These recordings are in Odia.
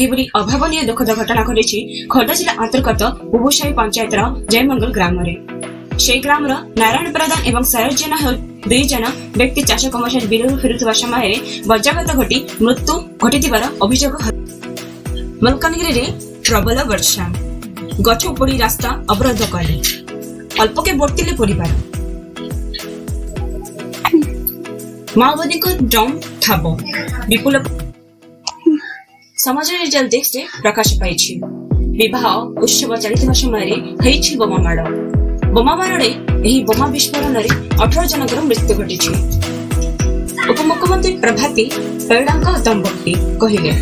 ଏହିଭଳି ଅଭାବନୀୟ ଦୁଃଖଦ ଘଟଣା ଘଟିଛି ଖୋର୍ଦ୍ଧା ଜିଲ୍ଲା ଅନ୍ତର୍ଗତ ବୁବୁସାହି ପଞ୍ଚାୟତର ଜୟମଙ୍ଗଳ ଗ୍ରାମରେ। ସେହି ଗ୍ରାମର ନାରାୟଣ ପ୍ରଧାନ ଏବଂ ଶରତ ଜେନା ଦୁଇ ଜଣ ବ୍ୟକ୍ତି ଚାଷ କାମ ସାରି ବିଲରୁ ଫେରୁଥିବା ସମୟରେ ବଜ୍ରାଘାତ ଘଟି ମୃତ୍ୟୁ ଘଟିଥିବାର ଅଭିଯୋଗ। ମାଲକାନଗିରିରେ ପ୍ରବଳ ବର୍ଷା, ଗଛ ଉପୁଡ଼ି ରାସ୍ତା ଅବରୋଧ କଲେ, ଅଳ୍ପକେ ବର୍ତ୍ତିଲେ ପରିବାର। ମାଓବାଦୀଙ୍କ ଡ୍ରମ୍ ଠାବ, ବିପୁଳ ସମାଜ ରିଜଲ୍ଟ ଡେସ୍କରେ ପ୍ରକାଶ ପାଇଛି। ବିବାହ ଉତ୍ସବ ଚାଲିଥିବା ସମୟରେ ହେଇଛି ବୋମା ମାଡ଼। ବୋମା ମାଡ଼ରେ, ଏହି ବୋମା ବିସ୍ଫୋରଣରେ 18 ଜଣଙ୍କର ମୃତ୍ୟୁ ଘଟିଛି। ଉପମୁଖ୍ୟମନ୍ତ୍ରୀ ପ୍ରଭାତୀ ପରିଡ଼ାଙ୍କ ଦମ୍ଭୋକ୍ତି, କହିଲେ,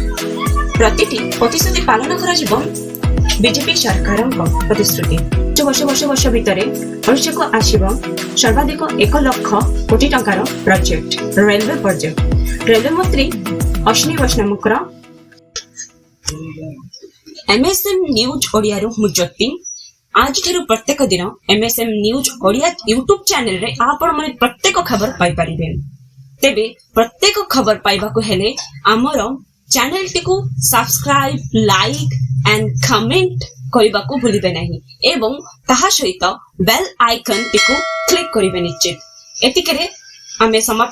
ପ୍ରତିଟି ପ୍ରତିଶ୍ରୁତି ପାଳନ କରାଯିବ। ବିଜେପି ସରକାରଙ୍କ ପ୍ରତିଶ୍ରୁତି। ବର୍ଷ ବର୍ଷ ବର୍ଷ ଭିତରେ ଓଡ଼ିଶାକୁ ଆସିବ ସର୍ବାଧିକ 1 ଲକ୍ଷ କୋଟି ଟଙ୍କାର ପ୍ରୋଜେକ୍ଟ, ରେଲୱେ ପ୍ରୋଜେକ୍ଟ, ରେଲୱେ ମନ୍ତ୍ରୀ ଅଶ୍ୱିନୀ ବୈଷ୍ଣବଙ୍କର। ଏମ୍ଏସ୍ଏମ୍ ନ୍ୟୁଜ୍ ଓଡ଼ିଆରୁ ମୁଁ ଜ୍ୟୋତି। ଆଜିଠାରୁ ପ୍ରତ୍ୟେକ ଦିନ ଏମ୍ଏସ୍ଏମ୍ ନ୍ୟୁଜ୍ ଓଡ଼ିଆ ୟୁଟ୍ୟୁବ ଚ୍ୟାନେଲରେ ଆପଣମାନେ ପ୍ରତ୍ୟେକ ଖବର ପାଇପାରିବେ। ତେବେ ପ୍ରତ୍ୟେକ ଖବର ପାଇବାକୁ ହେଲେ ଆମର ଚ୍ୟାନେଲଟିକୁ ସବସ୍କ୍ରାଇବ, ଲାଇକ୍ ଆଣ୍ଡ କମେଣ୍ଟ କରିବାକୁ ଭୁଲିବେ ନାହିଁ ଏବଂ ତାହା ସହିତ ବେଲ୍ ଆଇକନ୍ଟିକୁ କ୍ଲିକ୍ କରିବେ ନିଶ୍ଚିତ। ଏତିକିରେ ଆମେ ସମାପ୍ତ।